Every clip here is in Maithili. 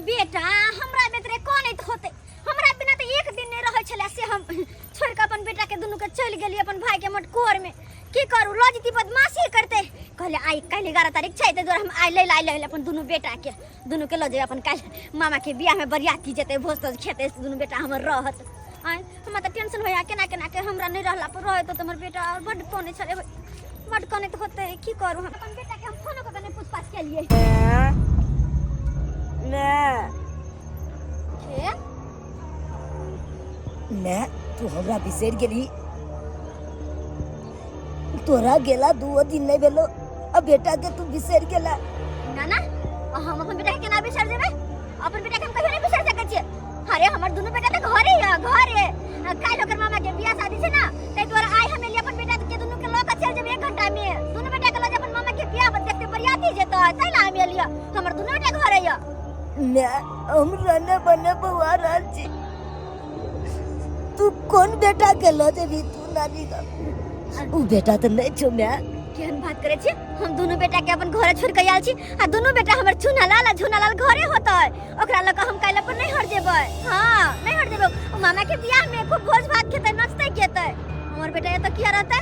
बेटा हमरा बेतरे कनैत होतै। हमरा बिना तऽ एक दिन नहि रहै छलै, से हम छोड़ि कऽ अपन बेटाके दुनूके चलि गेली अपन भाइके मटकोरमे। की करू, लऽ जैती बदमाशी करतै। कहले आइ काल्हि 11 तारीख छै, ताहि दुआरे हम आइ लै लए आयल अपन दुनू बेटाके, दुनूके लऽ जेबै अपन काल्हि मामाके बियाहमे बरियाती जेतै, भोज तोज खेतै, दुनू बेटा हमर रहत। आँय हमरा तऽ टेंशन होइए केना केना के हमरा नहि रहला पर रहैत तऽ हमर बेटा आओर बड्ड कनै छलै, बड्ड कनैत होतै। की करू, हम अपन बेटाके हम फोनो कऽ के नहि पूछपाछ केलियै। के ने तू हमरा बिसरि गेली? तोरा गेला 2 दिन नहीं भेलो आ बेटा के तू बिसरि गेला। ना ना, हम अपन बेटा के केना बिसरि जेबै? अपन बेटा के हम कहियो नहीं बिसरि सकै छियै। अरे हमर दुनू बेटा तऽ घरे है, घरे। काल्हि ओकर मामा के बियाह शादी छै ना, ताहि दुआरे आइ हम एलियै अपन बेटा के दुनू के लऽ के चलि जेबै 1 घंटा में। दुनू बेटा के लऽ जे अपन मामा के बियाह देखते बरियाती जेतै, ताहि ला हम एलियै। हमर दुनू बेटा घरे है। ने हम रहने बने बौआ रहल छी, तू कोन बेटा के लऽ जेबही तू नानी का? उ बेटा तऽ नहि छौ माय। केहन बात करै छी? हम दुनू बेटा के अपन घरे छोड़ के आयल छी आ दुनू बेटा हमर चूना लाल आ झूना लाल घरे होतै। ओकरा लऽ कऽ हम काल्हि अपन नैहर जेबै। हाँ नैहर जेबै, ओ मामा के बियाह में खूब भोज भात खेतै, नचतै खेतै। हमर बेटा एतऽ किया रहतै?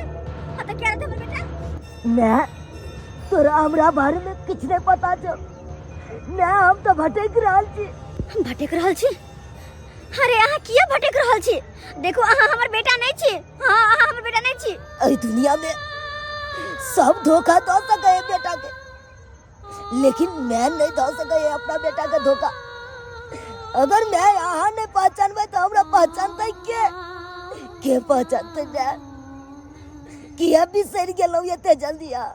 एतऽ किया रहतै हमर बेटा? माय तोरा हमरा बारे में किछु नहि पता छौ। माय हम तऽ भटकि रहल छी। हम भटकि रहल छी? अरे अहाँ किया भटक रहल छी? देखू अहाँ हमर बेटा नहीं छी। हाँ अहाँ हमर बेटा नहीं छी। एहि दुनिया में सब धोखा दऽ सकै है बेटा के, लेकिन मैं नहीं दऽ सकै है अपना बेटा के धोखा। अगर मैं अहाँ नहीं पहचानबै तऽ हमरा पहचानतै के? के पहचानतै मैं? किया बिसरि गेलहुँ एते जल्दी अहाँ?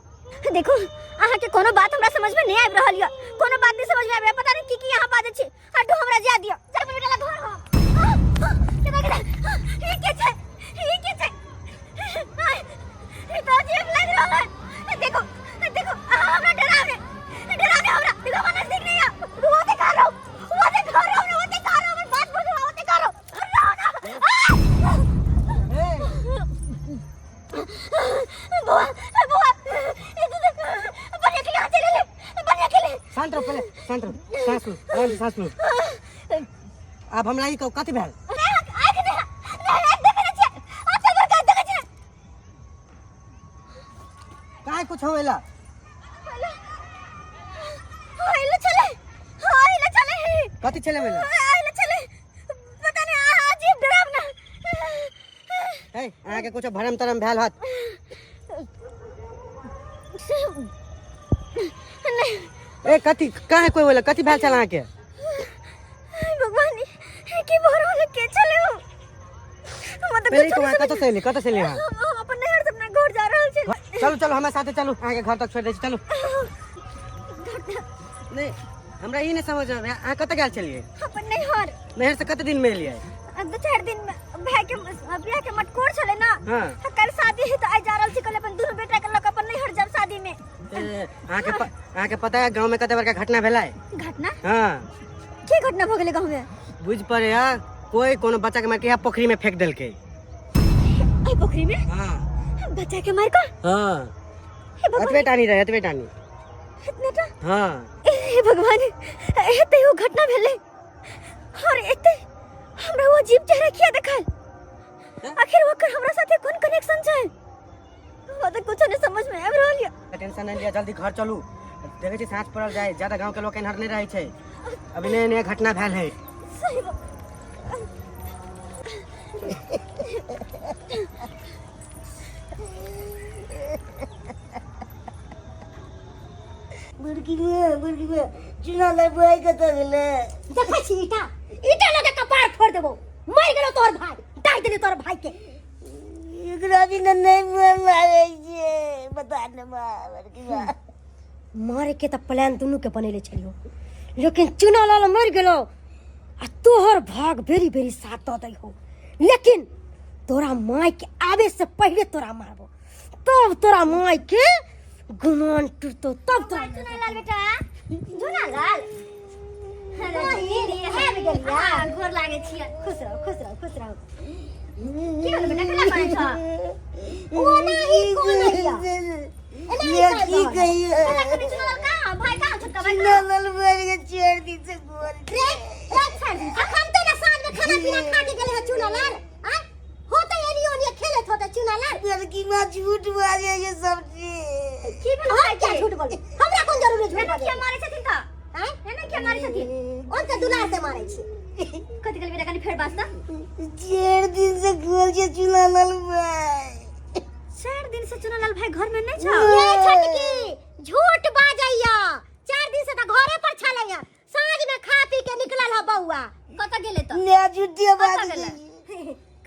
देखू अहाँ के कोनो बात हमरा समझ में नहीं आबि रहल यऽ, कोनो बात नहीं समझ में आबि रहल, पता नहीं की की अहाँ बाजै छी। हटू हमरा जा दियो, जा बेटा ला घर हो। केना केना ई के छै, ई के छै? ई तो अजीब लग रहल है। देखो देखो अहाँ हमरा डरावे, डरावे हमरा। देखो हमरा नजदीक नहीं आ, वो देखा रहो, वो देखा रहो, वो देखा रहो, हमर बात बुझो, वो देखा रहो। बुआ बुआ बढ़िया के लिए चले ले, बढ़िया के लिए। शांत रहो, पहले शांत रहो, सांस लो, आराम से सांस लो। आब हमरा ई कहू कथी भेल? काहे कुछ होएला? कथी छले होएला? ए अहाँके कुछ भरम तरम भेल हत? ए कथी काहे कोई बोले कथी भेल छल अहाँके? भगवान की भर रहल के छले हो? हम तऽ पहिले कुछो कहू नहि अहाँ कतऽ से एली, कतऽ से एली अहाँ? हम अपन नैहर से अपना घर जा रहल छी। चलू चलू हमरा साथे चलू, अहाँके घर तक छोड़ि दै छी, चलू। नहि हमरा ई नहि समझ में अहाँ कतऽ गेल छलियै? अपन नैहर। नैहर से कते दिन में एलियै? 2-4 दिन में भाई के बियाह के मटकोर छले ना। हाँ। आ कल शादी है तो आइ जा रहल छी, कल अपन दुनू बेटा के लऽ के अपन नैहर जाब शादी में। ए, अहाँके पता है गाँव में कते बड़का घटना भेलै? घटना? हाँ। की घटना भऽ गेलै गाँव में? बुझि पड़े है कोई कोनो बच्चा के मार के पोखरी में फेंक देलकै। आई पोखरी में? हाँ। बच्चा के मार के? हाँ। हे भगवान। एतबे टानी रहे, एतबे टानी। इतने टा? हाँ। हे भगवान, एते ओ घटना भेलै और एते हमरा वो अजीब चेहरा किया देखल? आखिर ओकर हमरा साथे कोन कनेक्शन छै? हमरा तऽ कुछो नहीं समझ में आबि रहल यऽ। टेंशन नहीं लिया, जल्दी घर चलू। देखै छी साँझ पड़ल जाए, ज्यादा गांव के लोग एन्हर नहीं रहै छै। अभी नया नया घटना भेल है। सही बात। बड़की में, बड़की में, चुना ले बुआई कतऽ गेलै? देखै छी ईटा, ईटा लऽ के कपार फोड़ देबो। मरि गेलौ तोहर भाई, डाहि देली तोहर भाई के। एकरा बिना नहि मोन लागै छै, बता ने माँ, बड़की माँ। मारे के तऽ प्लान दुनू के बनेले छलियो, लेकिन चुना लाल मरि गेलौ आ तोहर भाग बेरी बेरी साथ दऽ दै हो, लेकिन तोरा माय के आवे से पहले तोरा मारबो, तब तोरा माय के गुमान टूटतो, तब तोरा। चुना लाल बेटा, चुना लाल। आबि गेलियै, गोर लागै छियै। खुश रहो, खुश रहो, खुश रहो। की होलो बेटा, केना करै छह? ओना ही कोनैया। ये की कहियो? चुना लाल कहाँ? भाई कहाँ? छोटका भाई चुना लाल मरि के छोड़ि दी छै गोल। रे के मारै छथिन? ओन से दुलार से मारै छी। कथि कहली बेटा, कनी फेर बाज त। 4 दिन से खोल छै चुनालाल भाई। 4 दिन से चुनालाल भाई घर में नहीं छौ? ये छोटकी झूठ बाजैया, 4 दिन से त घरे पर छलैया, साँझ में खा पी के निकलल ह बौआ। कतऽ गेलै त? ने झूठे बात। कतऽ गेलै?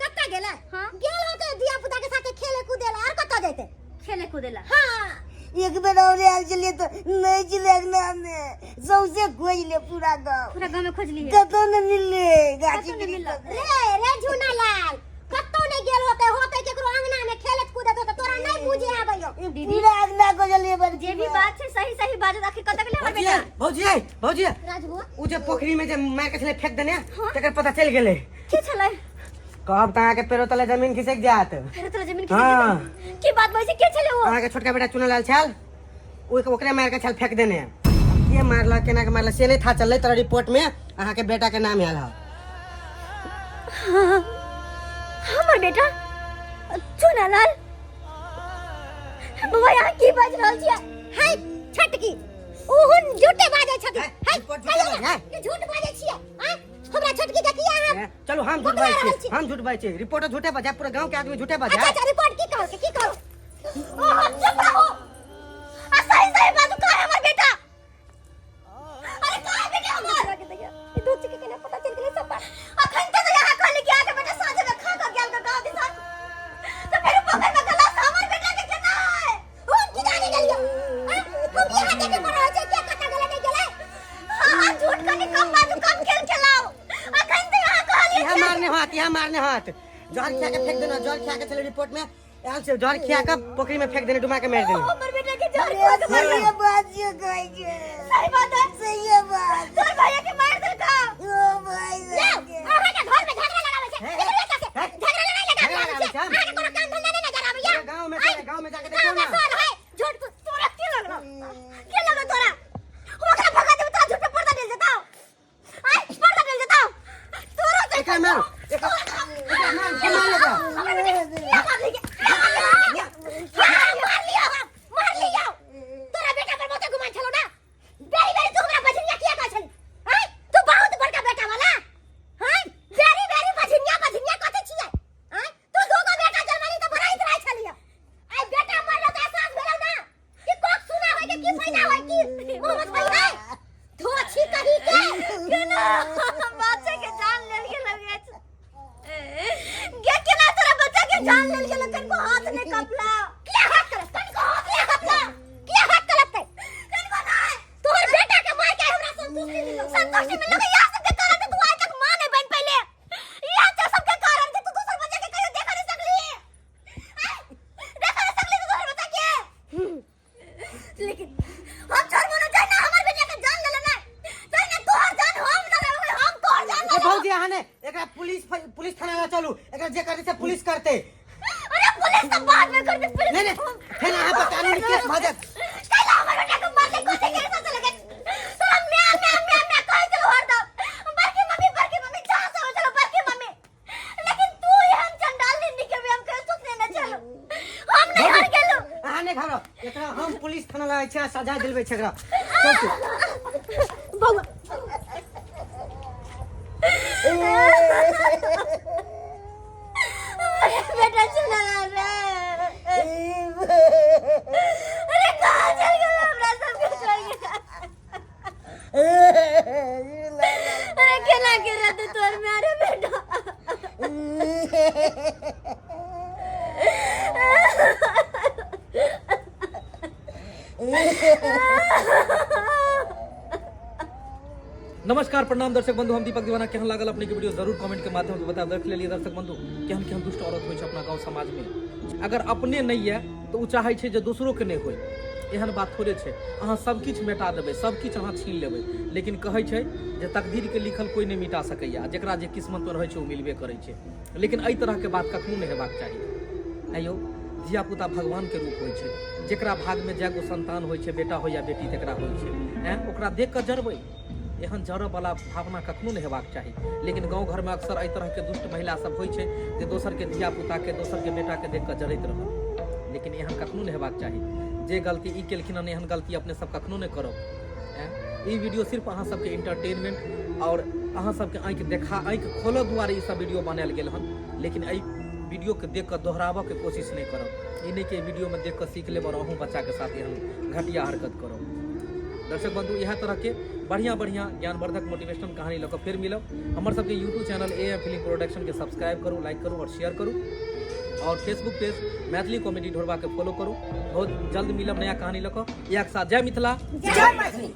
कतऽ गेलै? हाँ? गेल होतै धिया पुता के साथे खेले कूदे ला, आर कतऽ जेतै? खेले कूदे ला। हाँ। एक बेर और आयल छलियै तऽ नहि छलै अंगना मे, सौंसे खोज ले पूरा गाँव। पूरा गाँव में खोज लिए? कतौ नहि मिललै, गाछी कतौ नहि वृक्ष मिलल। पर। रे रे झूना लाल, कतौ नहि गेल होतै, होतै केकरो अंगना में खेलत कूदत होतै, तोरा नहि बुझे आबैयो। दीदी। पूरा अंगना खोजलियै बड़की जे भी माय। बात छै सही सही बाजत, आखिर कतऽ गेलै हमर भौजी, बेटा? भौजी, भौजी। राजू बुआ। उ जे पोखरी में जे मार के छलै फेंक देने, तकर पता चलि गेलै। के छलै? कहब तऽ अहाँके पेरो तले जमीन खिसकि जायत। फेर तोरा जमीन के? हाँ। की बात बाजै छै? के छलै ओ? अहाँके छोटका बेटा चुनलाल छल, ओकरे मारि के छल फेंक देने। के मारलक, केना के मारलक, से नहि था चललै। तोरा रिपोर्ट में अहाँके बेटा के नाम आयल है। हमर बेटा चुनालाल? बौआ, यहाँ की बाजि रहल छियै? हाय छटकी, ओहुन झूठे बाजै छथिन। है, हाय, रिपोर्ट झूठे कहियौ ने, बाजै, है। ई झूठ बाजै छियै आँय? हमरा छटकी के किया अहाँ ए, चलू, हम झूठ पकड़ा बाजै रहल छी? छी। हम झूठ बाजै छी? रिपोर्ट झूठे बाजै, पूरा गांव के आदमी झूठे बाजै। अच्छा अच्छा, रिपोर्ट की कहल, की कहल? ओ चुप रहो आ सही सही बाजू, कहाँ है हमर बेटा? अरे कहाँ है बेटा हमर? ई दूध के केना पता चल गेलै सब बात? अखन तक यहाँ कहले कि आके बेटा साँझ में खा के गेल के गाँव दिसन, तो फिर पोखर में गला से हमर बेटा के केना है? हम की जाने गेलियो आँय? हम यहाँ देखे पर रहल छै के कतऽ गेलै नहि गेलै। हाँ हाँ, झूठ कनी कम बाजू, कम खेल खेलाओ। अखन तो यहाँ कहलिए। यहाँ मारने हाथ, यहाँ मारने हाथ, जहर खिया के फेंक देना, जहर खिया के चले। रिपोर्ट में आयल छै, जहर खिया के पोखरी में फेंक देने, डुबा के मारि देने। हमर बेटा के जहर खिया के मारल? सही बात छै, कहै छै। सही बात है? सही बात। तोर भैया के मार देलका? ओ भाई जाओ, साहब। अहाँ के घर में झगड़ा लगाबै छै। हे, निकलू एतऽ से। हे। झगड़ा लड़ाई झगड़ा लगाबै लगाबै छै। छै। अहाँ के कोनो काम धंधा नहि नजर आबैया। पूरा गाँव में चले, गाँव में जाके गाँव देखियौ में ना। सर है झूठ। तोरा के लगलो, के लगलो तोरा? ओकरा भगा देबे, तोरा झूठ पे पर्दा डल जेतौ। आय पर्दा डल जेतौ तोरा तो। एकरा मार, एकरा एकरा मार, के मार लेगा? हमरा बेटा के किया मार लिया? मार लिया, मार लिया। तोरा बेटा पर बहुते गुमान छलो ना? बेरी बेरी तू हमरा बझनिया किया कहै छली? आँय, तू बहुत बड़का बेटा वाला हाँ, बेरी बेरी बझनिया बझनिया कथी छियै? आँय, तू दूगो बेटा जन्मली तऽ भराइत रहै छलियै। आइ बेटा मरलो तऽ एहसास भेलौ ना कि कोख सुना होय के की फायदा होय, की मोहम्मद भाई है धोछी कही के। केना बच्चा के जान लेल गेल अछि गे? केना तोरा बच्चा के जान लेल गेल? कनको हाथ नहीं कपला। किया हाथ करत? कनको हाथ किया कपला? किया हाथ करत? कनको नहीं। तोहर बेटा के मार के हमरा संतुष्टि मिलल, संतुष्टि मिलल। यह सब के कारण तू आज तक मां नहीं बन पहिले। यह सब के कारण तू दूसर बच्चा के कहियो देख नहीं सकली, देख नहीं सकली तू दूसर बच्चा के। लेकिन हम छोड़बो ना, जाए ना हमर बेटा के जान ले लेना, जाए ना तोहर जान हम ना लेबै, हम तोहर जान ए भौजी, अहाँ ने एकरा पुलिस पुलिस थाना लऽ चलू। एकरा जे करतै से पुलिस करतै। अरे पुलिस तो बाद में करते, पुलिस। नहीं नहीं, फेर अहाँ पर कानूनी केस भऽ जायत। कैला हमर बेटा के मारले? कोसे के ऐसा लगे तोरा? म्या म्या म्या म्या कहै चलो हरदम, बड़की मम्मी, बड़की मम्मी, जहाँ से हो चलो बड़की मम्मी। लेकिन तू एहन चंडाल निंदी के भी हम कहियो सोचने न चलो। हम नहीं हर गेलो। अहाँ नहि घर, एकरा हम पुलिस थाना लऽ जाइ छी आ सजा दिलबै छै एकरा। चल तू। बौआ। बेटा चला रे, अरे कहाँ चल गेल? हमरा सबके छोड़ के अरे केना के रहते तोर में? अरे बेटा। नमस्कार, प्रणाम दर्शक बंधु, हम दीपक दीवाना। केहन लागल अपने के वीडियो, जरूर कमेंट के माध्यम से बता। देख लेलिए दर्शक बंधु, केहन केहन दुष्ट औरत होइ छै अपना गांव समाज में। अगर अपने नहीं है तो ओ चाहे छै जे दोसरो के नहीं होय, एहन बात थोड़े छै। अहाँ सब किछु मेटा देबै, सब किछु अहाँ छीन लेबै, लेकिन कहै छै जे तकदीर के लिखल कोई नहीं मिटा सकैया। जेकरा जे किस्मत में रहै छै ओ मिलबे करै छै। लेकिन एहि तरहके बात कखनो नहि हेबाक चाही। आइयो धियापुता भगवानके रूप होइ छै। जेकरा भागमे जएगो संतान होइ छै, बेटा होइ या बेटी, तकरा होइ छै। ऐं ओकरा देख कऽ जरबै, एहन जरऽवला भावना कखनो नहि हेबाक चाही। लेकिन गाँव घरमे अक्सर एहि तरहके दुष्ट महिला सब होइ छै जे दोसरके धियापुताके, दोसरके बेटाके देख कऽ जरैत रहल। लेकिन एहन कखनो नहि हेबाक चाही। जे गलती ई केलखिन हन, एहन गलती अपने सब कखनो नहि करब। ऐं ई वीडियो सिर्फ अहाँ सबके इंटरटेनमेंट आओर अहाँ सबके आँखि देखा आँखि खोलऽ दुआरे ई सब वीडियो बनायल गेल हन। लेकिन एहि वीडियोके देख कऽ दोहराबऽके कोशिश नहि करब, ई नहि कि एहि वीडियोमे देख कऽ सीख लेब आओर अहूँ बच्चाके साथ एहन घटिया हरकत करब। दर्शक बंधु, इएह तरहके बढ़िआँ बढ़िआँ ज्ञानवर्धक मोटिवेशनल कहानी लऽ कऽ फेर मिलब। हमर सबके YouTube channel A M film production के सब्सक्राइब करू, लाइक करू आओर शेयर करू और फेसबुक पेज मैथिली कॉमेडी ढोरबा के फॉलो करू। बहुत जल्द मिलब नया कहानी लऽ कऽ। इएह के साथ जय मिथिला, जय मैथिली।